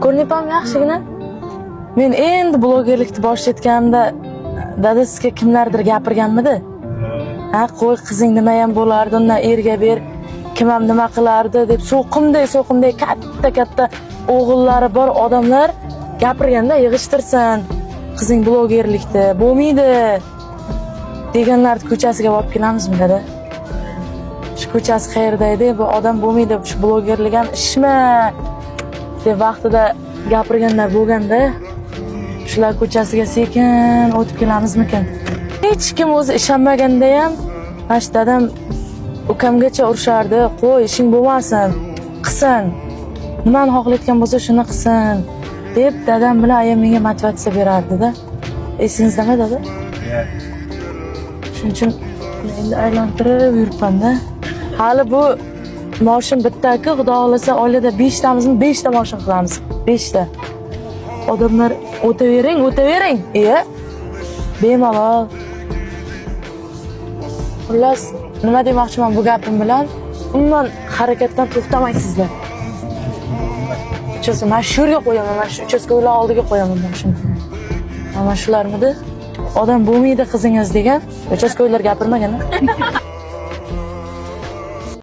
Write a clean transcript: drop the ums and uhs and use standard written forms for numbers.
Ko'rinyapmanmi yaxshigina? Men endi blogerlikni boshlayotganimda, dada, sizga kimlardir gapirganmidi? Ha, qo'y, qizing nimayam bo'lardi, undan erga ber, kim ham nima qilardi deb so'qimday so'qimday katta katta o'g'illari bor odamlar gapirganda, yig'ishtirsin qizing blogerlikni, bo'lmaydi deganlarni ko'chasiga borib kelamizmi, dada? Shu ko'chasi qayerda edi? Bu odam bo'lmaydi, shu blogerlik ham ishmi deb vaqtida gapirganlar bo'lganda, shular ko'chasiga sekin o'tib kelamizmikin? Hech kim o'zi ishonmaganda ham, mana shu dadam ukamgacha urishardi: qo'y, ishing bo'lmasin, qilsin, nimani xohlayotgan bo'lsa, shuni qilsin, deb dadam bilan ayam menga motivatsiya berardida. Esingizdami, dada? Shuning uchun endi aylantirib yuribmanda. Hali bu moshin bittaku, xudo xohlasa, oilada beshtamizmi, beshta moshin qilamiz, beshta. Odamlar o'tavering, o'tavering, iya, bemalol. Xullas, nima demoqchiman bu gapim bilan? Umuman harakatdan to'xtamaysizlar. Uchastka mana shu yerga qo'yaman, mana shu uchastkoylar oldiga qo'yaman mashina. Mana shularmidi odam bo'lmaydi qizingiz degan? Uchastkoylar gapirmagan a?